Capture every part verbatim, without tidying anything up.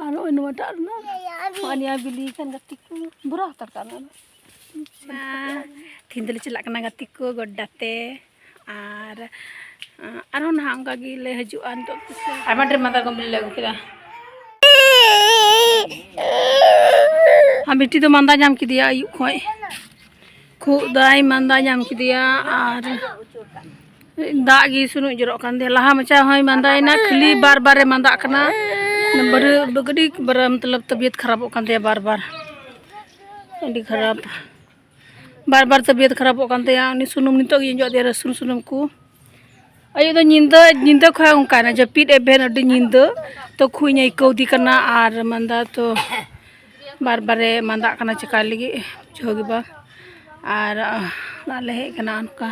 ᱟᱨ ᱱᱚᱜᱼᱚᱭ ᱱᱚᱣᱟᱴᱟᱜ ᱨᱮᱱᱟᱜ ᱱᱚᱜᱼᱚᱭ ᱱᱤᱭᱟᱹ ᱵᱤᱞᱤ ᱠᱟᱱ ᱜᱟᱛᱮ ᱠᱚ ᱵᱷᱚᱨᱟᱣ ᱦᱟᱛᱟᱲ ᱠᱟᱜᱼᱟ ᱱᱚᱣᱟ ᱫᱚ᱾ ᱢᱟ, ᱛᱤᱦᱤᱧ ᱫᱚᱞᱮ ᱪᱟᱞᱟᱜ ᱠᱟᱱᱟ ᱜᱟᱛᱮ ᱠᱚ ᱜᱚᱰᱰᱟ ᱛᱮ᱾ ᱟᱨ, ᱟᱨᱦᱚᱸ ᱱᱟᱦᱟᱜ ᱚᱱᱠᱟ ᱜᱮᱞᱮ ᱦᱤᱡᱩᱜᱼᱟ ᱱᱤᱛᱚᱜ ᱛᱤᱥ ᱞᱮ ᱟᱭᱢᱟ ᱰᱷᱮᱨ ᱢᱟᱫᱟ ᱠᱚᱢ ᱵᱤᱞᱤ ᱞᱮ ᱟᱹᱜᱩ ᱠᱮᱫᱟ᱾ ᱟᱨ ᱵᱤᱴᱤ ᱫᱚ ᱢᱟᱸᱫᱟ ᱧᱟᱢ ᱠᱮᱫᱮᱭᱟ ᱟᱹᱭᱩᱵ ᱠᱷᱚᱡ᱾ ᱠᱷᱩᱜ ᱫᱟᱭ, ᱢᱟᱸᱫᱟ ᱧᱟᱢ ᱠᱮᱫᱮᱭᱟ ᱟᱨ ᱫᱟᱜ ᱜᱮ ᱥᱩᱱᱩᱡ ᱡᱚᱨᱚᱜ ᱠᱟᱱ ᱛᱟᱭᱟ᱾ ᱞᱟᱦᱟ ᱢᱟᱪᱷᱟ ᱦᱚᱸᱭ ᱢᱟᱸᱫᱟᱭᱮᱱᱟ, ᱠᱷᱟᱹᱞᱤ ᱵᱟᱨ ᱵᱟᱨᱮ ᱢᱟᱸᱫᱟᱜ ᱠᱟᱱᱟ᱾ ᱵᱟᱹᱨᱤ-, ᱟᱹᱰᱤ ᱵᱟᱨ-, ᱢᱚᱛᱞᱚᱵ ᱛᱟᱵᱤᱭᱚᱛ ᱠᱷᱟᱨᱟᱯᱚᱜ ᱠᱟᱱ ᱛᱟᱭᱟ ᱵᱟᱨ ᱵᱟᱨ, ᱟᱹᱰᱤ ᱠᱷᱟᱨᱟᱯ᱾ ᱵᱟᱨ ᱵᱟᱨ ᱛᱟᱵᱤᱭᱚᱛ ᱠᱷᱟᱨᱟᱯᱚᱜ ᱠᱟᱱ ᱛᱟᱭᱟ᱾ ᱩᱱᱤ ᱥᱩᱱᱩᱢ ᱱᱤᱛᱚᱜ ᱜᱮᱧ ᱚᱡᱚᱜ ᱟᱫᱮᱭᱟ, ᱨᱟᱹᱥᱩᱱ ᱥᱩᱱᱩᱢ ᱠᱚ᱾ ᱟᱭᱩᱵ ᱫᱚ ᱧᱤᱫᱟᱹ, ᱧᱤᱫᱟᱹ ᱠᱷᱚᱱ ᱚᱱᱠᱟᱭᱮᱱᱟ, ᱡᱟᱹᱯᱤᱫ ᱮᱵᱷᱮᱱ ᱟᱹᱰᱤ ᱧᱤᱫᱟᱹ᱾ ᱛᱚ ᱠᱷᱩᱜ ᱤᱧ ᱟᱹᱭᱠᱟᱹᱣ ᱫᱮ ᱠᱟᱱᱟ ᱟᱨ ᱢᱟᱸᱫᱟ ᱛᱚ ᱵᱟᱨ ᱵᱟᱨᱮ ᱢᱟᱸᱫᱟᱜ ᱠᱟᱱᱟ, ᱪᱮᱠᱟ ᱞᱟᱹᱜᱤᱫ ᱵᱩᱡᱷᱟᱹᱣ ᱜᱮ ᱵᱟᱝ᱾ ᱟᱨ, ᱟᱦ, ᱚᱲᱟᱜ ᱞᱮ ᱦᱮᱡ ᱠᱟᱱᱟ ᱚᱱᱠᱟ᱾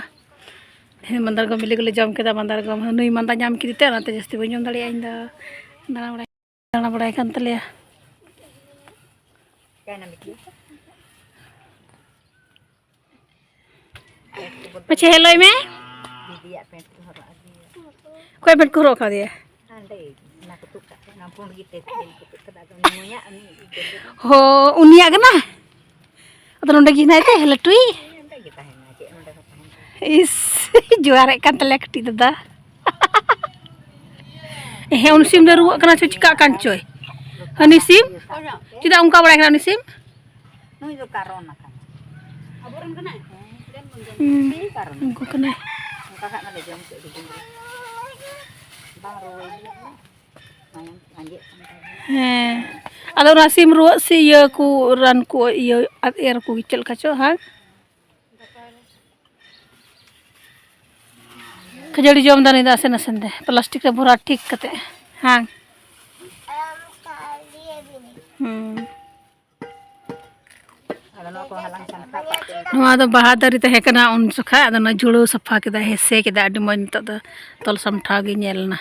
ᱛᱮᱦᱮᱧ ᱢᱟᱸᱫᱟᱨ ᱜᱚᱢ ᱵᱤᱞᱤ ᱠᱚᱞᱮ ᱡᱚᱢ ᱠᱮᱫᱟ, ᱢᱟᱸᱫᱟᱨ ᱜᱚᱢ ᱱᱩᱭ ᱢᱟᱸᱫᱟ ᱧᱟᱢ ᱠᱮᱫᱮ ᱛᱮ ᱚᱱᱟᱛᱮ ᱡᱟᱹᱥᱛᱤ ᱵᱟᱹᱧ ᱡᱚᱢ ᱫᱟᱲᱮᱭᱟᱜᱼᱟ ᱤᱧ ᱫᱚ᱾ ᱫᱟᱬᱟ ᱵᱟᱲᱟᱭ, ᱫᱟᱬᱟ ᱵᱟᱲᱟᱭ ᱠᱟᱱ ᱛᱟᱞᱮᱭᱟ᱾ ᱢᱟᱪᱷᱟ ᱦᱮᱞᱳᱭ ᱢᱮ᱾ ᱚᱠᱚᱭ ᱯᱮᱱᱴ ᱠᱚ ᱦᱚᱨᱚᱜ ᱠᱟᱫᱮᱭᱟ? ᱦᱚ, ᱩᱱᱤᱭᱟᱜ ᱠᱟᱱᱟ᱾ ᱟᱫᱚ ᱱᱚᱰᱮ ᱜᱮ ᱦᱮᱱᱟᱭ ᱛᱮ ᱞᱟᱹᱴᱩᱭᱤᱡ᱾ ᱤᱥ, ᱡᱚᱦᱟᱨᱮᱫ ᱠᱟᱱ ᱛᱟᱞᱮᱭᱟ ᱠᱟᱹᱴᱤᱡ ᱫᱟᱫᱟ᱾ ᱦᱮᱸ, ᱩᱱᱤ ᱥᱤᱢ ᱫᱚ ᱨᱩᱣᱟᱹᱜ ᱠᱟᱱᱟ ᱪᱚ ᱪᱤᱠᱟᱹᱜ ᱠᱟᱱ ᱪᱚᱭ᱾ ᱦᱟᱹᱱᱤ ᱥᱤᱢ ᱪᱮᱫᱟᱜ ᱚᱱᱠᱟ ᱵᱟᱲᱟᱭ ᱠᱟᱱᱟ ᱩᱱᱤ ᱥᱤᱢ? ᱱᱩᱭ ᱫᱚ ᱠᱟᱨᱚᱱ ᱟᱠᱟᱱᱟ᱾ ᱟᱵᱚᱨᱮᱱ ᱠᱟᱱᱟᱭ? ᱦᱮᱸ, ᱠᱟᱨᱚᱱ ᱩᱱᱠᱩ ᱠᱟᱱᱟᱭ᱾ ᱚᱱᱠᱟ ᱠᱷᱟᱡ ᱢᱟᱞᱮ ᱡᱚᱢ ᱠᱮᱫ ᱜᱮ ᱫᱤᱱ ᱨᱮ᱾ ᱵᱟᱝ ᱨᱚᱦᱚᱭ ᱜᱮ᱾ ᱢᱟᱭᱟᱢ ᱟᱸᱡᱮᱫ ᱠᱟᱱ ᱛᱟᱭᱟ᱾ ᱦᱮᱸ, ᱟᱫᱚ ᱚᱱᱟ ᱥᱤᱢ ᱨᱩᱣᱟᱹᱜ ᱥᱮ ᱤᱭᱟᱹ ᱠᱚ ᱨᱟᱱ ᱠᱚ ᱤᱭᱟᱹ ᱟᱫ ᱮᱨ ᱠᱚ ᱪᱮᱫ ᱞᱮᱠᱟ ᱪᱚ, ᱦᱮᱸ? ᱠᱷᱟᱹᱡᱟᱹᱲᱤ ᱡᱚᱢ ᱫᱟ ᱱᱩᱭ ᱫᱚ ᱟᱥᱮᱱ ᱟᱥᱮᱱ ᱛᱮ, ᱯᱞᱟᱥᱴᱤᱠ ᱨᱮ ᱵᱷᱚᱨᱟ ᱴᱷᱤᱠ ᱠᱟᱛᱮ᱾ ᱦᱮᱸ᱾ ᱦᱩᱸ᱾ ᱟᱫᱚ ᱱᱚᱣᱟ ᱠᱚ ᱦᱟᱞᱟᱝ ᱥᱟᱢᱴᱟᱣ ᱠᱟᱜ ᱛᱮ᱾ ᱱᱚᱣᱟ ᱫᱚ ᱵᱟᱦᱟ ᱫᱟᱨᱮ ᱛᱟᱦᱮᱸ ᱠᱟᱱᱟ ᱩᱱ ᱡᱚᱠᱷᱟᱡ, ᱟᱫᱚ ᱚᱱᱟ ᱡᱷᱩᱲᱟᱹᱣ ᱥᱟᱯᱷᱟ ᱠᱮᱫᱟ, ᱦᱮᱸᱥᱮ ᱠᱮᱫᱟ, ᱟᱹᱰᱤ ᱢᱚᱡᱽ ᱱᱤᱛᱚᱜ ᱫᱚ ᱛᱚᱞ ᱥᱟᱢᱴᱷᱟᱣ ᱜᱮ ᱧᱮᱞ ᱮᱱᱟ᱾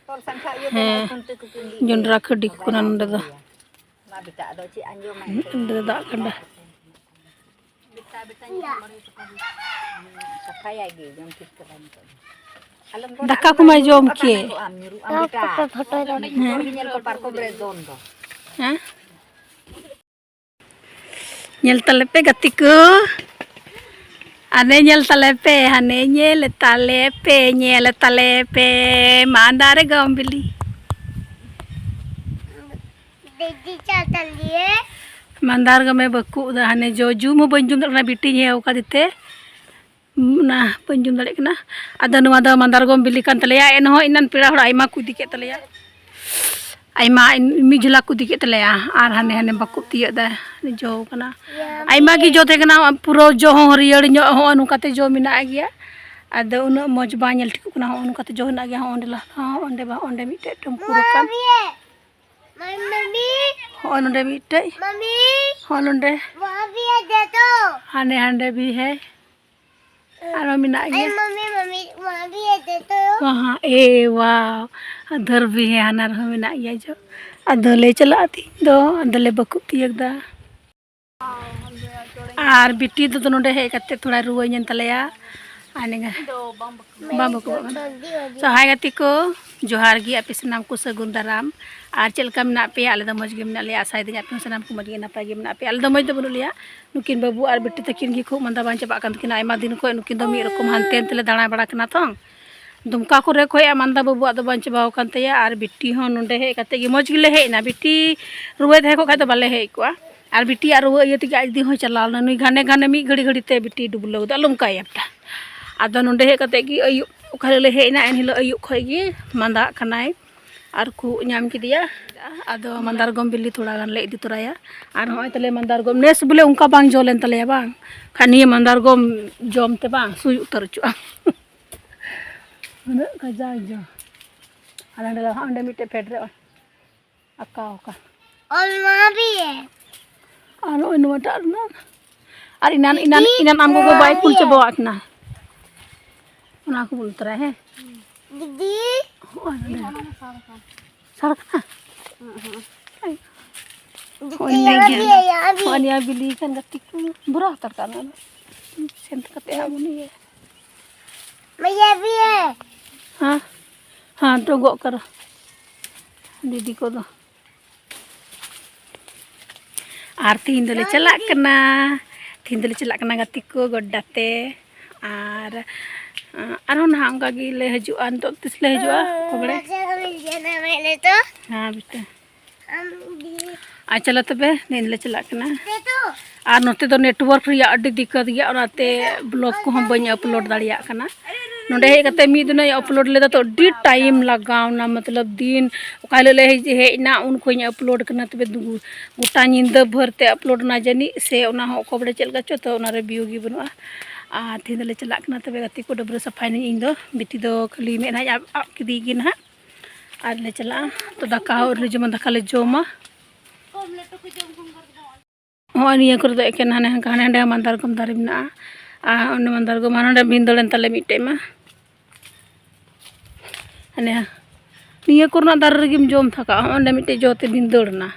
ᱛᱚᱞ ᱥᱟᱢᱴᱷᱟᱣ ᱤᱭᱟᱹ ᱠᱟᱱᱟ, ᱦᱮᱸ᱾ ᱠᱷᱩᱱᱴᱤ ᱠᱚ ᱠᱤᱱ ᱡᱚᱱᱰᱨᱟ ᱠᱷᱟᱹᱰᱤ ᱠᱚ ᱠᱟᱱᱟ ᱱᱚᱸᱰᱮ ᱫᱚ᱾ ᱢᱟ ᱵᱮᱴᱟ, ᱟᱫᱚ ᱪᱮᱫ ᱟᱸᱡᱚᱢᱟᱭ? ᱦᱩᱸ, ᱚᱸᱰᱮ ᱫᱚ ᱫᱟᱜ ᱠᱟᱱᱟ᱾ ᱵᱮᱴᱟ, ᱵᱮᱴᱟ, ᱧᱮᱞ ᱵᱟᱲᱟᱭ ᱛᱟᱠᱚ᱾ ᱥᱟᱯᱷᱟᱭᱟᱭ ᱜᱮ, ᱡᱚᱢ ᱴᱷᱤᱠ ᱠᱟᱫᱟᱭ ᱱᱤᱛᱚᱜ ᱫᱚ᱾ ᱫᱟᱠᱟ ᱠᱚᱢᱟᱭ ᱡᱚᱢ ᱠᱮᱫ᱾ ᱯᱷᱳᱴᱳᱭ ᱫᱟ᱾ ᱦᱮᱸ᱾ ᱦᱮᱸ? ᱧᱮᱞ ᱛᱟᱞᱮ ᱯᱮ ᱜᱟᱛᱮ ᱠᱚ, ᱦᱟᱱᱮ ᱧᱮᱞ ᱛᱟᱞᱮ ᱯᱮ, ᱦᱟᱱᱮ ᱧᱮᱞ ᱛᱟᱞᱮ ᱯᱮ, ᱧᱮᱞ ᱛᱟᱞᱮ ᱯᱮ ᱢᱟᱸᱫᱟᱨ ᱜᱚᱢ ᱵᱤᱞᱤ᱾ ᱢᱟᱸᱫᱟᱨ ᱜᱚᱢᱮ ᱵᱟᱹᱠᱩᱜ ᱫᱟ, ᱦᱟᱱᱮ ᱡᱚ ᱡᱩᱢ ᱦᱚᱸ ᱵᱟᱹᱧ ᱡᱩᱢ ᱫᱟᱲᱮᱭᱟᱜ ᱠᱟᱱᱟ, ᱵᱤᱴᱤᱧ ᱦᱮᱣ ᱠᱟᱫᱮ ᱛᱮ᱾ ᱚᱱᱟ ᱵᱟᱹᱧ ᱡᱚᱢ ᱫᱟᱲᱮᱭᱟᱜ ᱠᱟᱱᱟ᱾ ᱟᱫᱚ ᱱᱚᱣᱟ ᱫᱚ ᱢᱟᱸᱫᱟᱨ ᱜᱚᱢ ᱵᱤᱞᱤ ᱠᱟᱱ ᱛᱟᱞᱮᱭᱟ᱾ ᱮᱱᱦᱚᱸ ᱮᱱᱟᱱ ᱯᱮᱲᱟ ᱦᱚᱲ ᱟᱭᱢᱟ ᱠᱚ ᱤᱫᱤ ᱠᱮᱫ ᱛᱟᱞᱮᱭᱟ, ᱟᱭᱢᱟ ᱢᱤᱫ ᱡᱷᱚᱞᱟ ᱠᱚ ᱤᱫᱤ ᱠᱮᱫ ᱛᱟᱞᱮᱭᱟ᱾ ᱟᱨ ᱦᱟᱱᱮ ᱦᱟᱱᱮ ᱵᱟᱠᱚ ᱛᱤᱭᱟᱹᱜ ᱫᱟ, ᱡᱚ ᱠᱟᱱᱟ᱾ ᱟᱭᱢᱟ ᱜᱮ ᱡᱚ ᱛᱟᱦᱮᱸ ᱠᱟᱱᱟ, ᱯᱩᱨᱟᱹ ᱡᱚ ᱦᱚᱸ ᱦᱟᱹᱨᱭᱟᱹᱲ ᱧᱚᱜ ᱦᱚᱸᱜᱼᱚ ᱱᱚᱝᱠᱟᱛᱮ ᱡᱚ ᱢᱮᱱᱟᱜ ᱜᱮᱭᱟ᱾ ᱟᱫᱚ ᱩᱱᱟᱹᱜ ᱢᱚᱡᱽ ᱵᱟᱝ ᱧᱮᱞ ᱴᱷᱤᱠᱚᱜ ᱠᱟᱱᱟ᱾ ᱦᱚᱸᱜᱼᱚ ᱱᱚᱝᱠᱟᱛᱮ ᱡᱚ ᱦᱮᱱᱟᱜ ᱜᱮᱭᱟ᱾ ᱦᱚᱸ ᱚᱸᱰᱮ ᱞᱟᱦᱟ, ᱦᱚᱸ ᱚᱸᱰᱮ ᱵᱟ, ᱚᱸᱰᱮ ᱢᱤᱫᱴᱮᱡ ᱴᱩᱢᱠᱩᱨ ᱟᱠᱟᱱ᱾ ᱦᱚᱸᱜᱼᱚᱭ ᱱᱚᱸᱰᱮ ᱢᱤᱫᱴᱮᱡ, ᱦᱚᱸᱜᱼᱚᱭ ᱱᱚᱸᱰᱮ, ᱦᱟᱱᱮ ᱦᱟᱸᱰᱮ ᱵᱤ ᱦᱮ᱾ ᱟᱨᱦᱚᱸ ᱢᱮᱱᱟᱜ ᱜᱮᱭᱟ᱾ ᱢᱟᱢᱤ, ᱢᱟᱢᱤ, ᱢᱟᱢᱤ ᱵᱤ ᱦᱮ ᱫᱮ ᱛᱚ᱾ ᱚ ᱦᱚᱸ, ᱮ ᱵᱟᱵᱟ, ᱟᱫᱚᱨ ᱵᱤ ᱦᱮ ᱦᱟᱱᱟ ᱨᱮᱦᱚᱸ ᱢᱮᱱᱟᱜ ᱜᱮᱭᱟ ᱡᱚ᱾ ᱟᱫᱚ ᱞᱮ ᱪᱟᱞᱟᱜᱼᱟ ᱛᱤᱦᱤᱧ ᱫᱚ, ᱟᱫᱚ ᱞᱮ ᱵᱟᱹᱠᱩᱵ ᱛᱤᱭᱟᱹᱜ ᱫᱟ᱾ ᱟᱨ ᱵᱤᱴᱤ ᱫᱚ ᱱᱚᱰᱮ ᱦᱮᱡ ᱠᱟᱛᱮ ᱛᱷᱚᱲᱟ ᱨᱩᱣᱟᱹ ᱧᱮᱱ ᱛᱟᱞᱮᱭᱟ᱾ ᱟᱨ ᱱᱤᱝᱠᱟ ᱵᱟᱝ ᱵᱟᱹᱠᱩᱵᱚᱜ ᱠᱟᱱᱟ᱾ ᱥᱚ ᱦᱟᱭ ᱜᱟᱛᱮ ᱠᱚ, ᱡᱚᱦᱟᱨ ᱜᱮ ᱟᱯᱮ ᱥᱟᱱᱟᱢ ᱠᱚ, ᱥᱟᱹᱜᱩᱱ ᱫᱟᱨᱟᱢ᱾ ᱟᱨ ᱪᱮᱫ ᱞᱮᱠᱟ ᱢᱮᱱᱟᱜ ᱯᱮᱭᱟ? ᱟᱞᱮ ᱫᱚ ᱢᱚᱡᱽ ᱜᱮ ᱢᱮᱱᱟᱜ ᱞᱮᱭᱟ, ᱟᱥᱟᱭᱮᱫᱟᱹᱧ ᱟᱯᱮ ᱦᱚᱸ ᱥᱟᱱᱟᱢ ᱠᱚ ᱢᱚᱡᱽ ᱜᱮ ᱱᱟᱯᱟᱭ ᱜᱮ ᱢᱮᱱᱟᱜ ᱯᱮᱭᱟ᱾ ᱟᱞᱮ ᱫᱚ ᱢᱚᱡᱽ ᱫᱚ ᱵᱟᱹᱱᱩᱜ ᱞᱮᱭᱟ, ᱱᱩᱠᱤᱱ ᱵᱟᱹᱵᱩ ᱟᱨ ᱵᱤᱴᱤ ᱛᱟᱹᱠᱤᱱ ᱜᱮ ᱠᱷᱩᱵ ᱢᱟᱸᱫᱟ ᱵᱟᱝ ᱪᱟᱵᱟᱜ ᱠᱟᱱ ᱛᱟᱹᱠᱤᱱᱟ᱾ ᱟᱭᱢᱟ ᱫᱤᱱ ᱠᱷᱚᱱ ᱱᱩᱠᱤᱱ ᱫᱚ ᱢᱤᱫ ᱨᱚᱠᱚᱢ ᱦᱟᱱᱛᱮ ᱱᱟᱛᱮ ᱞᱮ ᱫᱟᱬᱟ ᱵᱟᱲᱟ ᱠᱟᱱᱟ ᱛᱚ᱾ ᱫᱩᱢᱠᱟ ᱠᱚᱨᱮ ᱠᱷᱚᱡ ᱢᱟᱸᱫᱟ ᱵᱟᱹᱵᱩᱣᱟᱜ ᱫᱚ ᱵᱟᱝ ᱪᱟᱵᱟᱣ ᱟᱠᱟᱱ ᱛᱟᱭᱟ᱾ ᱟᱨ ᱵᱤᱴᱤ ᱦᱚᱸ ᱱᱚᱰᱮ ᱦᱮᱡ ᱠᱟᱛᱮ ᱜᱮ ᱢᱚᱡᱽ ᱜᱮᱞᱮ ᱦᱮᱡ ᱮᱱᱟ᱾ ᱵᱤᱴᱤ ᱨᱩᱣᱟᱹᱭ ᱛᱟᱦᱮᱸ ᱠᱚᱜ ᱠᱷᱟᱡ ᱫᱚ ᱵᱟᱞᱮ ᱦᱮᱡ ᱠᱚᱜᱼᱟ᱾ ᱟᱨ ᱵᱤᱴᱤᱭᱟᱜ ᱨᱩᱣᱟᱹ ᱤᱭᱟᱹ ᱛᱮᱜᱮ ᱟᱡ ᱫᱤᱫᱤ ᱦᱚᱸᱭ ᱪᱟᱞᱟᱣ ᱞᱮᱱᱟ᱾ ᱱᱩᱭ ᱜᱷᱟᱱᱮ ᱜᱷᱟᱱᱮ ᱢᱤᱫ ᱜᱷᱟᱹᱲᱤ ᱜᱷᱟᱹᱲᱤ ᱛᱮ ᱵᱤᱴᱤ ᱰᱩᱵᱞᱟᱹᱣ ᱫᱚ ᱟᱞᱚᱢ ᱠᱟᱭᱟ ᱵᱮᱴᱟ᱾ ᱟᱫᱚ ᱱᱚᱰᱮ ᱦᱮᱡ ᱠᱟᱛᱮ ᱜᱮ ᱟᱹᱭᱩᱵ ᱚᱠᱟ ᱦᱤᱞᱳᱜ ᱞᱮ ᱦᱮᱡ ᱮᱱᱟ, ᱮᱱ ᱦᱤᱞᱳᱜ ᱟᱹᱭᱩᱵ ᱠᱷᱚᱡ ᱜᱮ ᱢᱟᱸᱫᱟᱜ ᱠᱟᱱᱟᱭ᱾ ᱟᱨ ᱠᱷᱩᱜ ᱧᱟᱢ ᱠᱮᱫᱮᱭᱟ᱾ ᱟᱫᱚ ᱢᱟᱸᱫᱟᱨᱜᱚᱢ ᱵᱤᱞᱤ ᱛᱷᱚᱲᱟ ᱜᱟᱱ ᱞᱮ ᱤᱫᱤ ᱛᱚᱨᱟᱭᱟ᱾ ᱟᱨ ᱦᱚᱸᱜᱼᱚᱭ ᱛᱟᱞᱮ ᱢᱟᱸᱫᱟᱨᱜᱚᱢ ᱱᱮᱥ ᱵᱚᱞᱮ ᱚᱱᱠᱟ ᱵᱟᱝ ᱡᱚ ᱞᱮᱱ ᱛᱟᱞᱮᱭᱟ ᱵᱟᱝ, ᱠᱷᱟᱱ ᱱᱤᱭᱟᱹ ᱢᱟᱸᱫᱟᱨᱜᱚᱢ ᱡᱚᱢ ᱛᱮ ᱵᱟᱝ ᱥᱩᱭ ᱩᱛᱟᱹᱨ ᱦᱚᱪᱚᱜᱼᱟ᱾ ᱩᱱᱟᱹᱜ ᱠᱟᱡᱟᱠ ᱡᱚ᱾ ᱟᱨ ᱚᱸᱰᱮ ᱫᱚ ᱦᱟᱸᱜ ᱚᱸᱰᱮ ᱢᱤᱫᱴᱮᱡ ᱯᱷᱮᱰ ᱨᱮ ᱟᱸᱠᱟᱣ ᱟᱠᱟᱱ᱾ ᱚᱞ ᱢᱟ ᱵᱤ᱾ ᱟᱨ ᱱᱚᱜᱼᱚᱭ ᱱᱚᱣᱟᱴᱟᱜ ᱨᱮᱱᱟᱜ᱾ ᱟᱨ ᱮᱱᱟᱱ, ᱮᱱᱟᱱ, ᱫᱤᱫᱤ, ᱮᱱᱟᱱ ᱟᱢ ᱜᱚᱜᱚ ᱵᱟᱭ ᱱᱚᱣᱟ ᱠᱩᱞ ᱜᱮ᱾ ᱪᱟᱵᱟᱣᱟᱜ ᱠᱤᱱᱟ᱾ ᱚᱱᱟ ᱠᱚ ᱵᱚᱱ ᱩᱛᱟᱹᱨᱟ, ᱦᱮᱸ? ᱫᱤᱫᱤ᱾ ᱦᱚᱸᱜᱼᱚᱭ ᱱᱚᱰᱮ᱾ ᱥᱟᱲ ᱠᱟᱱᱟ? ᱫᱤᱫᱤ, ᱦᱚᱸᱜᱼᱚᱭ ᱱᱤᱭᱟᱹ ᱱᱚᱣᱟ ᱜᱮ᱾ ᱜᱮ, ᱱᱚᱣᱟ ᱜᱮ᱾ ᱦᱚᱸᱜᱼᱚᱭ ᱱᱤᱭᱟᱹ ᱵᱤᱞᱤ ᱠᱟᱱ ᱜᱟᱛᱮ ᱠᱚ᱾ ᱵᱷᱚᱨᱟᱣ ᱦᱟᱛᱟᱲ ᱠᱟᱜ ᱢᱮ ᱚᱱᱟ᱾ ᱥᱮᱱ ᱠᱟᱛᱮ ᱦᱟᱸᱜ ᱵᱚᱱ ᱤᱭᱟᱹᱭᱟ᱾ ᱢᱟᱭᱟ ᱵᱤᱭᱮ᱾ ᱦᱮᱸ, ᱦᱮᱸ, ᱰᱚᱜᱚᱜ ᱠᱟᱱᱟ ᱫᱤᱫᱤ ᱠᱚᱫᱚ᱾ ᱟᱨ ᱛᱤᱦᱤᱧ ᱫᱚᱞᱮ ᱪᱟᱞᱟᱜ ᱠᱟᱱᱟ, ᱛᱤᱦᱤᱧ ᱫᱚᱞᱮ ᱪᱟᱞᱟᱜ ᱠᱟᱱᱟ ᱜᱟᱛᱮ ᱠᱚ ᱜᱚᱰᱰᱟ ᱛᱮ᱾ ᱟᱨ, ᱟᱨᱦᱚᱸ ᱱᱟᱦᱟᱜ ᱚᱱᱠᱟ ᱜᱮᱞᱮ ᱦᱤᱡᱩᱜᱼᱟ᱾ ᱱᱤᱛᱚᱜ ᱛᱤᱥ ᱞᱮ ᱦᱤᱡᱩᱜᱼᱟ ᱠᱚ ᱵᱟᱲᱟᱭᱟ? ᱦᱮᱸ, ᱵᱮᱴᱟ᱾ ᱟᱨ ᱪᱚᱞᱚ ᱛᱚᱵᱮ, ᱱᱤᱛ ᱞᱮ ᱪᱟᱞᱟᱜ ᱠᱟᱱᱟ᱾ ᱟᱨ ᱱᱚᱛᱮ ᱫᱚ network ᱨᱮᱭᱟᱜ ᱟᱹᱰᱤ ᱫᱤᱠᱠᱟᱛ ᱜᱮᱭᱟ, ᱚᱱᱟᱛᱮ vlog ᱠᱚᱦᱚᱸ ᱵᱟᱹᱧ upload ᱫᱟᱲᱮᱭᱟᱜ ᱠᱟᱱᱟ᱾ ᱱᱚᱸᱰᱮ ᱦᱮᱡ ᱠᱟᱛᱮ ᱢᱤᱫ ᱫᱤᱱᱤᱧ upload ᱞᱮᱫᱟ, ᱛᱚ ᱟᱹᱰᱤ time ᱞᱟᱜᱟᱣ ᱱᱟ, ᱢᱚᱛᱞᱚᱵ ᱫᱤᱱ ᱚᱠᱟ ᱦᱤᱞᱳᱜ ᱞᱮ ᱦᱮᱡ, ᱦᱮᱡ ᱮᱱᱟ, ᱩᱱ ᱠᱷᱚᱱᱤᱧ upload ᱠᱟᱱᱟ᱾ ᱛᱚᱵᱮ ᱫᱩ-, ᱜᱚᱴᱟ ᱧᱤᱫᱟᱹ ᱵᱷᱳᱨ ᱛᱮ upload ᱱᱟ ᱡᱟᱹᱱᱤᱡ, ᱥᱮ ᱚᱱᱟ ᱦᱚᱸ ᱚᱠᱚᱭ ᱵᱟᱲᱟᱭ ᱪᱮᱫ ᱞᱮᱠᱟ ᱪᱚ, ᱛᱚ ᱚᱱᱟ ᱨᱮ view ᱜᱮ ᱵᱟᱹᱱᱩᱜᱼᱟ᱾ ᱟᱨ ᱛᱮᱦᱮᱧ ᱫᱚᱞᱮ ᱪᱟᱞᱟᱜ ᱠᱟᱱᱟ ᱛᱚᱵᱮ ᱜᱟᱛᱮ ᱠᱚ, ᱰᱟᱹᱵᱽᱨᱟᱹ ᱥᱟᱯᱷᱟᱭ ᱱᱟᱹᱧ ᱤᱧ ᱫᱚ, ᱵᱤᱴᱤ ᱫᱚ ᱠᱷᱟᱹᱞᱤ ᱢᱮᱫᱦᱟᱭ ᱟᱵ, ᱟᱵ ᱠᱮᱫᱮ ᱜᱮ ᱱᱟᱦᱟᱜ᱾ ᱟᱨ ᱞᱮ ᱪᱟᱞᱟᱜᱼᱟ᱾ ᱛᱚ ᱫᱟᱠᱟ ᱦᱚᱸ ᱟᱹᱣᱨᱤ ᱞᱮ ᱡᱚᱢᱟ, ᱫᱟᱠᱟ ᱞᱮ ᱡᱚᱢᱟ᱾ ᱦᱚᱸᱜᱼᱚᱭ ᱱᱤᱭᱟᱹ ᱠᱚᱨᱮ ᱫᱚ ᱮᱠᱮᱱ ᱦᱟᱱᱮ ᱦᱟᱱᱠᱟ ᱦᱟᱸᱰᱮ ᱱᱟᱸᱰᱮ ᱢᱟᱱᱫᱟᱨᱜᱚᱢ ᱫᱟᱨᱮ ᱢᱮᱱᱟᱜᱼᱟ᱾ ᱟᱨ ᱚᱸᱰᱮ ᱢᱟᱱᱫᱟᱨᱜᱚᱢ ᱦᱟᱸᱰᱮ ᱱᱟᱸᱰᱮ ᱵᱷᱤᱸᱫᱟᱹᱲᱮᱱ ᱛᱟᱞᱮ ᱢᱤᱫᱴᱮᱡ ᱢᱟ᱾ ᱦᱟᱱᱮ ᱱᱤᱭᱟᱹ ᱠᱚᱨᱮᱱᱟᱜ ᱫᱟᱨᱮ ᱨᱮᱜᱮᱢ ᱡᱚᱢ ᱛᱷᱟᱠᱟᱜᱼᱟ᱾ ᱦᱚᱸᱜᱼᱚ ᱱᱚᱸᱰᱮ ᱢᱤᱫᱴᱮᱡ ᱡᱚ ᱛᱮ ᱵᱷᱤᱸᱫᱟᱹᱲ ᱮᱱᱟ᱾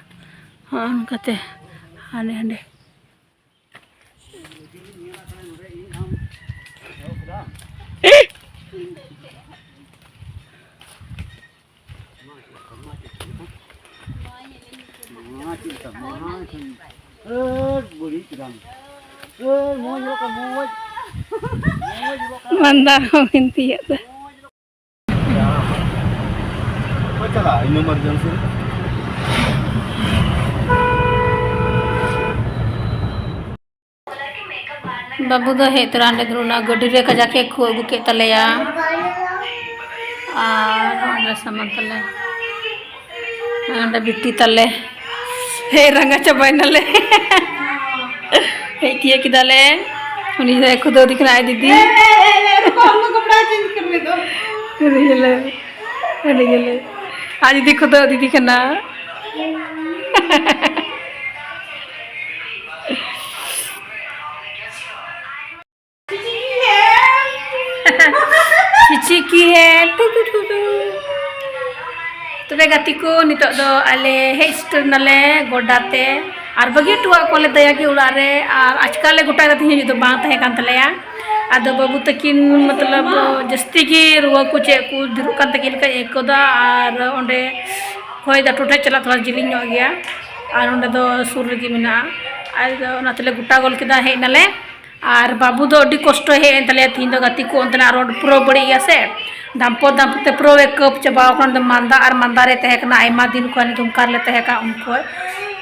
ᱦᱚᱸᱜᱼᱚ ᱱᱚᱝᱠᱟᱛᱮ ᱦᱟᱸᱰᱮ ᱦᱟᱸᱰᱮ᱾ ᱢᱟᱱᱫᱟᱨ ᱦᱚᱸ ᱵᱤᱱ ᱛᱤᱭᱟᱹᱜ ᱫᱟ᱾ ᱚᱠᱚᱭ ᱪᱟᱞᱟᱜᱼᱟ ᱤᱱᱟᱹ emergency ᱨᱮ? ᱵᱟᱹᱵᱩ ᱫᱚ ᱦᱮᱡ ᱛᱚᱨᱟ ᱚᱸᱰᱮ ᱫᱩᱲᱩᱵ ᱮᱱᱟ, ᱜᱟᱹᱰᱤ ᱨᱮ ᱠᱟᱡᱟᱠ ᱮ ᱠᱷᱩ ᱟᱹᱜᱩ ᱠᱮᱫ ᱛᱟᱞᱮᱭᱟ᱾ ᱟᱨ ᱚᱸᱰᱮ ᱥᱟᱢᱟᱱ ᱛᱟᱞᱮ, ᱚᱸᱰᱮ ᱵᱤᱴᱤ ᱛᱟᱞᱮ ᱦᱮᱡ ᱨᱟᱸᱜᱟ ᱪᱟᱵᱟᱭ ᱱᱟᱞᱮ᱾ ᱦᱮᱡ ᱛᱤᱭᱟᱹᱜ ᱠᱮᱫᱟᱞᱮ, ᱩᱱᱤ ᱫᱚᱭ ᱠᱷᱩᱫᱟᱹᱣ ᱫᱤ ᱠᱟᱱᱟ ᱟᱡ ᱫᱤᱫᱤ᱾ ᱟᱹᱰᱤ ᱜᱮᱞᱮ, ᱟᱹᱰᱤ ᱜᱮᱞᱮ, ᱟᱡ ᱫᱤᱫᱤ ᱠᱷᱩᱫᱟᱹᱣ ᱫᱤᱫᱤ ᱠᱟᱱᱟ᱾ ᱪᱤᱪᱤ ᱠᱤ ᱦᱮ, ᱴᱩ ᱴᱩ ᱴᱩ ᱴᱩ᱾ ᱛᱚᱵᱮ ᱜᱟᱛᱮ ᱠᱚ, ᱱᱤᱛᱚᱜ ᱫᱚ ᱟᱞᱮ ᱦᱮᱡ ᱥᱮᱴᱮᱨ ᱱᱟᱞᱮ ᱜᱚᱰᱰᱟ ᱛᱮ᱾ ᱟᱨ ᱵᱟᱹᱜᱤ ᱦᱚᱴᱚᱣᱟᱜ ᱠᱚᱣᱟᱞᱮ ᱫᱟᱭᱟ ᱜᱮ ᱚᱲᱟᱜ ᱨᱮ᱾ ᱟᱨ ᱟᱪᱠᱟ ᱞᱮ ᱜᱚᱴᱟ ᱠᱟᱛᱮ ᱦᱤᱡᱩᱜ ᱫᱚ ᱵᱟᱝ ᱛᱟᱦᱮᱸ ᱠᱟᱱ ᱛᱟᱞᱮᱭᱟ᱾ ᱟᱫᱚ ᱵᱟᱹᱵᱩ ᱛᱟᱹᱠᱤᱱ ᱢᱚᱛᱞᱚᱵ ᱡᱟᱹᱥᱛᱤ ᱜᱮ ᱨᱩᱣᱟᱹ ᱠᱚ ᱪᱮᱫ ᱠᱚ ᱰᱷᱮᱨᱚᱜ ᱠᱟᱱ ᱛᱟᱹᱠᱤᱱ ᱞᱮᱠᱟᱧ ᱟᱹᱭᱠᱟᱹᱣᱫᱟ᱾ ᱟᱨ ᱚᱸᱰᱮ ᱠᱷᱚᱱ ᱰᱟᱠᱴᱚᱨ ᱴᱷᱮᱱ ᱪᱟᱞᱟᱜ ᱛᱷᱚᱲᱟ ᱡᱤᱞᱤᱧ ᱧᱚᱜ ᱜᱮᱭᱟ, ᱟᱨ ᱚᱸᱰᱮ ᱫᱚ ᱥᱩᱨ ᱨᱮᱜᱮ ᱢᱮᱱᱟᱜᱼᱟ᱾ ᱟᱫᱚ ᱚᱱᱟ ᱛᱮᱞᱮ ᱜᱚᱴᱟ ᱜᱚᱞ ᱠᱮᱫᱟ, ᱦᱮᱡ ᱱᱟᱞᱮ᱾ ᱟᱨ ᱵᱟᱹᱵᱩ ᱫᱚ ᱟᱹᱰᱤ ᱠᱚᱥᱴᱚᱭ ᱦᱮᱡ ᱮᱱ ᱛᱟᱞᱮᱭᱟ ᱛᱤᱦᱤᱧ ᱫᱚ, ᱜᱟᱛᱮ ᱠᱚ ᱚᱱᱛᱮᱱᱟᱜ ᱨᱳᱰ ᱯᱩᱨᱟᱹ ᱵᱟᱹᱲᱤᱡ ᱜᱮᱭᱟ ᱥᱮ, ᱫᱟᱢᱯᱚᱨ ᱫᱟᱢᱯᱚᱨ ᱛᱮ ᱯᱩᱨᱟᱹ ᱠᱟᱹᱯ ᱪᱟᱵᱟᱣ ᱟᱠᱟᱱᱟ᱾ ᱚᱸᱰᱮ ᱢᱟᱸᱫᱟ ᱟᱨ ᱢᱟᱸᱫᱟ ᱨᱮ ᱛᱟᱦᱮᱸ ᱠᱟᱱᱟ, ᱟᱭᱢᱟ ᱫᱤᱱ ᱠᱷᱚᱱ ᱫᱩᱢᱠᱟ ᱨᱮᱞᱮ ᱛᱟᱦᱮᱸ ᱠᱟᱱᱟ ᱩᱱ ᱠᱷᱚᱱ᱾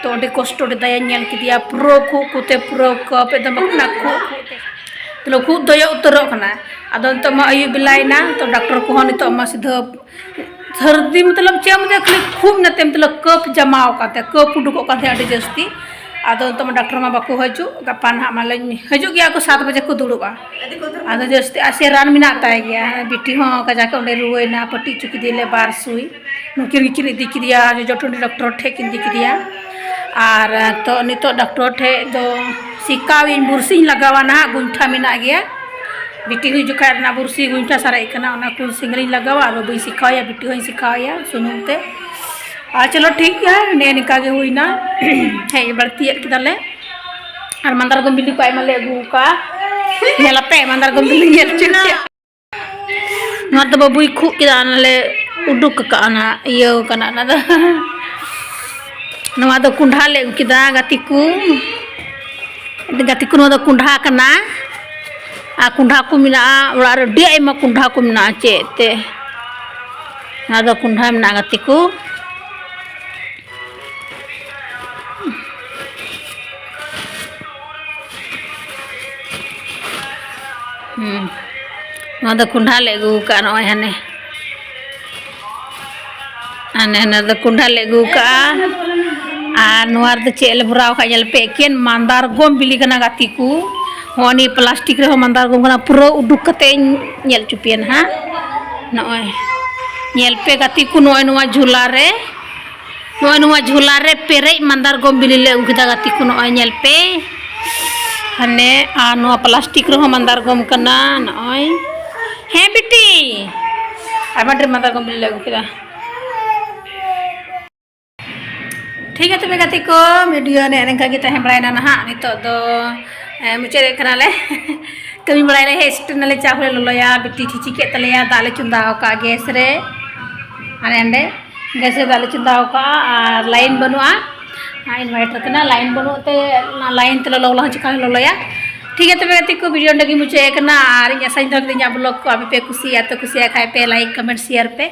ᱛᱚ ᱟᱹᱰᱤ ᱠᱚᱥᱴᱚ, ᱟᱹᱰᱤ ᱫᱟᱭᱟᱧ ᱧᱮᱞ ᱠᱮᱫᱮᱭᱟ, ᱯᱩᱨᱟᱹ ᱠᱷᱩᱜ ᱠᱚᱛᱮ ᱯᱩᱨᱟᱹ ᱠᱟᱹᱯ ᱮᱠᱫᱚᱢ ᱵᱟᱠᱚ ᱢᱮᱱᱟ ᱠᱷᱩᱜ ᱠᱷᱩᱜ ᱛᱮ᱾ ᱛᱟᱦᱞᱮ ᱠᱷᱩᱜ ᱫᱚ ᱤᱭᱟᱹ ᱩᱛᱟᱹᱨᱚᱜ ᱠᱟᱱᱟ᱾ ᱟᱫᱚ ᱱᱤᱛᱚᱜ ᱢᱟ ᱟᱹᱭᱩᱵ ᱵᱮᱞᱟᱭᱮᱱᱟ, ᱛᱚ ᱰᱟᱠᱴᱚᱨ ᱠᱚᱦᱚᱸ ᱱᱤᱛᱚᱜ ᱢᱟ ᱥᱤᱫᱷᱟᱹ ᱥᱟᱹᱨᱫᱤ ᱢᱚᱛᱞᱚᱵ ᱪᱮᱫ ᱮᱢ ᱵᱩᱡᱷᱟᱹᱣᱟ, ᱠᱷᱟᱹᱞᱤ ᱠᱷᱩᱜ ᱱᱟᱛᱮ ᱢᱚᱛᱞᱚᱵ ᱠᱟᱹᱯ ᱡᱟᱢᱟᱣ ᱟᱠᱟᱱ ᱛᱟᱭᱟ, ᱠᱟᱹᱯ ᱩᱰᱩᱠᱚᱜ ᱠᱟᱱ ᱛᱟᱭᱟ ᱟᱹᱰᱤ ᱡᱟᱹᱥᱛᱤ᱾ ᱟᱫᱚ ᱱᱤᱛᱚᱜ ᱢᱟ ᱰᱟᱠᱴᱚᱨ ᱢᱟ ᱵᱟᱠᱚ ᱦᱤᱡᱩᱜ, ᱜᱟᱯᱟ ᱱᱟᱦᱟᱜ ᱢᱟᱞᱮᱧ ᱦᱤᱡᱩᱜ ᱜᱮᱭᱟ, ᱠᱚ ᱥᱟᱛ ᱵᱟᱡᱮ ᱠᱚ ᱫᱩᱲᱩᱵᱼᱟ᱾ ᱟᱫᱚ ᱡᱟᱹᱥᱛᱤ ᱟᱨ ᱥᱮ ᱨᱟᱱ ᱢᱮᱱᱟᱜ ᱛᱟᱭ ᱜᱮᱭᱟ, ᱵᱤᱴᱤ ᱦᱚᱸ ᱠᱟᱡᱟᱠ ᱚᱸᱰᱮ ᱨᱩᱣᱟᱹᱭᱮᱱᱟ, ᱯᱟᱹᱴᱤ ᱦᱚᱪᱚ ᱠᱮᱫᱮᱭᱟᱞᱮ ᱵᱟᱨ ᱥᱩᱭ, ᱱᱩᱠᱤᱱ ᱜᱮᱠᱤᱱ ᱤᱫᱤ ᱠᱮᱫᱮᱭᱟ, ᱡᱚᱡᱚ ᱴᱩᱰᱩ ᱰᱟᱠᱴᱚᱨ ᱴᱷᱮᱱ ᱠᱤᱱ ᱤᱫᱤ ᱠᱮᱫᱮᱭᱟ᱾ ᱟᱨ ᱛᱚ ᱱᱤᱛᱚᱜ ᱰᱟᱠᱴᱚᱨ ᱴᱷᱮᱱ ᱫᱚ ᱥᱤᱠᱟᱣᱤᱧ, ᱵᱩᱨᱥᱤᱧ ᱞᱟᱜᱟᱣᱟ ᱱᱟᱦᱟᱜ, ᱜᱩᱸᱡᱴᱷᱟ ᱢᱮᱱᱟᱜ ᱜᱮᱭᱟ᱾ ᱵᱤᱴᱤ ᱦᱩᱭ ᱡᱚᱠᱷᱟᱡ ᱨᱮᱱᱟᱜ ᱵᱩᱨᱥᱤ ᱜᱩᱸᱡᱴᱷᱟ ᱥᱟᱨᱮᱡ ᱠᱟᱱᱟ, ᱚᱱᱟ ᱠᱚ ᱥᱮᱸᱜᱮᱞᱤᱧ ᱞᱟᱜᱟᱣᱟ, ᱟᱨ ᱵᱟᱹᱵᱩᱧ ᱥᱮᱠᱟᱣᱮᱭᱟ, ᱵᱤᱴᱤ ᱦᱚᱸᱧ ᱥᱮᱠᱟᱣᱮᱭᱟ ᱥᱩᱱᱩᱢ ᱛᱮ᱾ ᱟᱨ ᱪᱚᱞᱚ ᱴᱷᱤᱠ ᱜᱮᱭᱟ, ᱱᱮᱜᱼᱮ ᱱᱤᱝᱠᱟ ᱜᱮ ᱦᱩᱭᱱᱟ᱾ ᱦᱮᱡ ᱵᱟᱹᱲᱛᱤᱭᱮᱫ ᱠᱮᱫᱟᱞᱮ᱾ ᱟᱨ ᱢᱟᱱᱫᱟᱨ ᱜᱚᱢ ᱵᱤᱞᱤ ᱠᱚ ᱟᱭᱢᱟ ᱞᱮ ᱟᱹᱜᱩ ᱟᱠᱟᱫᱼᱟ᱾ ᱧᱮᱞ ᱟᱯᱮ, ᱢᱟᱱᱫᱟᱨ ᱜᱚᱢ ᱵᱤᱞᱤ ᱧᱮᱞ ᱦᱚᱪᱚ ᱯᱮᱭᱟ᱾ ᱱᱚᱣᱟ ᱫᱚ ᱵᱟᱹᱵᱩᱭ ᱠᱷᱩᱜ ᱠᱮᱫᱟ, ᱚᱱᱟ ᱞᱮ ᱩᱰᱩᱠ ᱟᱠᱟᱫᱼᱟ, ᱚᱱᱟ ᱤᱭᱟᱹ ᱠᱟᱱᱟ ᱚᱱᱟ ᱫᱚ᱾ ᱱᱚᱣᱟ ᱫᱚ ᱠᱚᱸᱰᱷᱟ ᱞᱮ ᱟᱹᱜᱩ ᱠᱮᱫᱟ ᱜᱟᱛᱮ ᱠᱚ᱾ ᱜᱟᱛᱮ ᱠᱚ, ᱱᱚᱣᱟ ᱫᱚ ᱠᱚᱸᱰᱷᱟ ᱠᱟᱱᱟ᱾ ᱟᱨ ᱠᱚᱸᱰᱷᱟ ᱠᱚ ᱢᱮᱱᱟᱜᱼᱟ ᱚᱲᱟᱜ ᱨᱮ, ᱟᱹᱰᱤ ᱟᱭᱢᱟ ᱠᱚᱸᱰᱷᱟ ᱠᱚ ᱢᱮᱱᱟᱜᱼᱟ᱾ ᱪᱮᱫ ᱛᱮ, ᱱᱚᱣᱟ ᱫᱚ ᱠᱚᱸᱰᱷᱟ ᱢᱮᱱᱟᱜᱼᱟ ᱜᱟᱛᱮ ᱠᱚ᱾ ᱦᱩᱸ᱾ ᱱᱚᱣᱟ ᱫᱚ ᱠᱚᱸᱰᱷᱟ ᱞᱮ ᱟᱹᱜᱩ ᱟᱠᱟᱫᱼᱟ, ᱱᱚᱜᱼᱚᱭ ᱦᱟᱱᱮ᱾ ᱦᱟᱱᱮ, ᱦᱟᱱᱮ ᱫᱚ ᱠᱚᱸᱰᱷᱟ ᱞᱮ ᱟᱹᱜᱩ ᱟᱠᱟᱫᱼᱟ᱾ ᱟᱨ ᱱᱚᱣᱟ ᱨᱮᱫᱚ ᱪᱮᱫ ᱞᱮ ᱵᱷᱚᱨᱟᱣ ᱟᱠᱟᱫ, ᱧᱮᱞ ᱯᱮ, ᱮᱠᱮᱱ ᱢᱟᱱᱫᱟᱨ ᱜᱚᱢ ᱵᱤᱞᱤ ᱠᱟᱱᱟ ᱜᱟᱛᱮ ᱠᱚ᱾ ᱦᱚᱸ, ᱱᱤᱭᱟᱹ plastic ᱨᱮᱦᱚᱸ ᱢᱟᱱᱫᱟᱨ ᱜᱚᱢ ᱠᱟᱱᱟ, ᱯᱩᱨᱟᱹ ᱩᱰᱩᱠ ᱠᱟᱛᱮ ᱤᱧ ᱧᱮᱞ ᱦᱚᱪᱚ ᱯᱮᱭᱟ ᱱᱟᱦᱟᱜ᱾ ᱱᱚᱜᱼᱚᱭ, ᱧᱮᱞ ᱯᱮ ᱜᱟᱛᱮ ᱠᱚ, ᱱᱚᱜᱼᱚᱭ ᱱᱚᱣᱟ ᱡᱷᱚᱞᱟ ᱨᱮ ᱱᱚᱜᱼᱚᱭ ᱱᱚᱣᱟ ᱡᱷᱚᱞᱟ ᱨᱮ ᱯᱮᱨᱮᱡ ᱢᱟᱱᱫᱟᱨ ᱜᱚᱢ ᱵᱤᱞᱤ ᱞᱮ ᱟᱹᱜᱩ ᱠᱮᱫᱟ ᱜᱟᱛᱮ ᱠᱚ, ᱱᱚᱜᱼᱚᱭ ᱧᱮᱞ ᱯᱮ᱾ ᱦᱟᱱᱮ, ᱟᱨ ᱱᱚᱣᱟ plastic ᱨᱮᱦᱚᱸ ᱢᱟᱱᱫᱟᱨ ᱜᱚᱢ ᱠᱟᱱᱟ, ᱱᱚᱜᱼᱚᱭ᱾ ᱦᱮᱸ ᱵᱤᱴᱤ, ᱟᱭᱢᱟ ᱰᱷᱮᱨ ᱢᱟᱱᱫᱟᱨ ᱜᱚᱢ ᱵᱤᱞᱤ ᱞᱮ ᱟᱹᱜᱩ ᱠᱮᱫᱟ᱾ ᱴᱷᱤᱠ ᱜᱮᱭᱟ ᱛᱚᱵᱮ ᱜᱟᱛᱮ ᱠᱚ, video ᱱᱮᱜᱼᱮ ᱱᱤᱝᱠᱟ ᱜᱮ ᱛᱟᱦᱮᱸ ᱵᱟᱲᱟᱭᱮᱱᱟ ᱱᱟᱦᱟᱜ᱾ ᱱᱤᱛᱚᱜ ᱫᱚ, ᱮ, ᱢᱩᱪᱟᱹᱫᱮᱫ ᱠᱟᱱᱟᱞᱮ᱾ ᱠᱟᱹᱢᱤ ᱵᱟᱲᱟᱭ ᱞᱮ ᱦᱮᱡ ᱥᱮᱴᱮᱨ ᱱᱟᱞᱮ, ᱪᱟ ᱦᱚᱸᱞᱮ ᱞᱚᱞᱚᱭᱟ, ᱵᱤᱴᱤ ᱪᱷᱤᱪᱤ ᱠᱮᱫ ᱛᱟᱞᱮᱭᱟ, ᱫᱟᱜ ᱞᱮ ᱪᱚᱸᱫᱟ ᱟᱠᱟᱫᱼᱟ ᱜᱮᱥ ᱨᱮ, ᱟᱨ ᱮᱸᱰᱮ ᱜᱮᱥ ᱨᱮ ᱫᱟᱜ ᱞᱮ ᱪᱚᱸᱫᱟ ᱟᱠᱟᱫᱼᱟ, ᱟᱨ ᱞᱟᱭᱤᱱ ᱵᱟᱹᱱᱩᱜᱼᱟ, ᱟᱨ ᱤᱱᱵᱷᱟᱨᱴᱟᱨ ᱠᱟᱱᱟ, ᱞᱟᱭᱤᱱ ᱵᱟᱹᱱᱩᱜ ᱛᱮ ᱚᱱᱟ ᱞᱟᱭᱤᱱ ᱛᱮᱞᱮ ᱞᱚᱞᱚ ᱦᱚᱸ ᱪᱮᱠᱟ ᱞᱮ ᱞᱚᱞᱚᱭᱟ᱾ ᱴᱷᱤᱠ ᱜᱮᱭᱟ ᱛᱚᱵᱮ ᱜᱟᱛᱮ ᱠᱚ, ᱵᱷᱤᱰᱤᱭᱳ ᱚᱸᱰᱮ ᱜᱮ ᱢᱩᱪᱟᱹᱫ ᱠᱟᱱᱟ, ᱟᱨ ᱤᱧ ᱟᱥᱟᱧ ᱫᱚᱦᱚ ᱠᱮᱫᱟ ᱤᱧᱟᱹᱜ ᱵᱞᱚᱜ ᱠᱚ ᱟᱯᱮ ᱯᱮ ᱠᱩᱥᱤᱭᱟᱜᱼᱟ, ᱛᱚ ᱠᱩᱥᱤᱭᱟᱜ ᱠᱷᱟᱡ ᱯᱮ ᱞᱟᱭᱤᱠ, ᱠᱚᱢᱮᱱᱴ, ᱥᱮᱭᱟᱨ ᱯᱮ,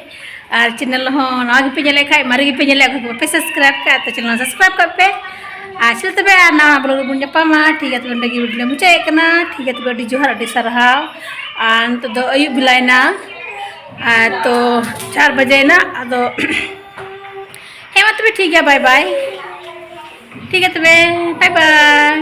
ᱟᱨ ᱪᱮᱱᱮᱞ ᱦᱚᱸ ᱱᱟᱣᱟ ᱜᱮᱯᱮ ᱧᱮᱞᱮᱫ ᱠᱷᱟᱡ, ᱢᱟᱨᱮ ᱜᱮᱯᱮ ᱧᱮᱞᱮᱫ ᱠᱷᱟᱡ, ᱵᱟᱯᱮ ᱥᱟᱵᱥᱠᱨᱟᱭᱤᱵ ᱠᱟᱜ ᱛᱚ ᱪᱮᱱᱮᱞ ᱥᱟᱵᱥᱠᱨᱟᱭᱤᱵ ᱠᱟᱜ ᱯᱮ᱾ ᱟᱨ ᱪᱮᱫ ᱛᱚᱵᱮ ᱟᱨ ᱱᱟᱣᱟ ᱵᱞᱚᱜ ᱨᱮᱵᱚᱱ ᱧᱟᱯᱟᱢᱟ᱾ ᱴᱷᱤᱠ ᱜᱮᱭᱟ ᱛᱚᱵᱮ ᱚᱸᱰᱮ ᱜᱮ ᱵᱷᱤᱰᱤᱭᱳ ᱢᱩᱪᱟᱹᱫ ᱠᱟᱱᱟ᱾ ᱴᱷᱤᱠ ᱜᱮᱭᱟ ᱛᱚᱵᱮ ᱟᱹᱰᱤ ᱡᱚᱦᱟᱨ, ᱟᱹᱰᱤ ᱥᱟᱨᱦᱟᱣ᱾ ᱟᱨ ᱱᱤᱛᱚᱜ ᱫᱚ ᱟᱹᱭᱩᱵ ᱵᱮᱞᱟᱭᱮᱱᱟ, ᱟᱨ ᱛᱚ ᱪᱟᱨ ᱵᱟᱡᱮᱭᱮᱱᱟ᱾ ᱟᱫᱚ ᱦᱮᱸ ᱢᱟ ᱛᱚᱵᱮ ᱴᱷᱤᱠ ᱜᱮᱭᱟ, ᱵᱟᱭ ᱵᱟᱭ᱾ ᱴᱷᱤᱠ ᱜᱮᱭᱟ ᱛᱚᱵᱮ, ᱵᱟᱭ ᱵᱟᱭ᱾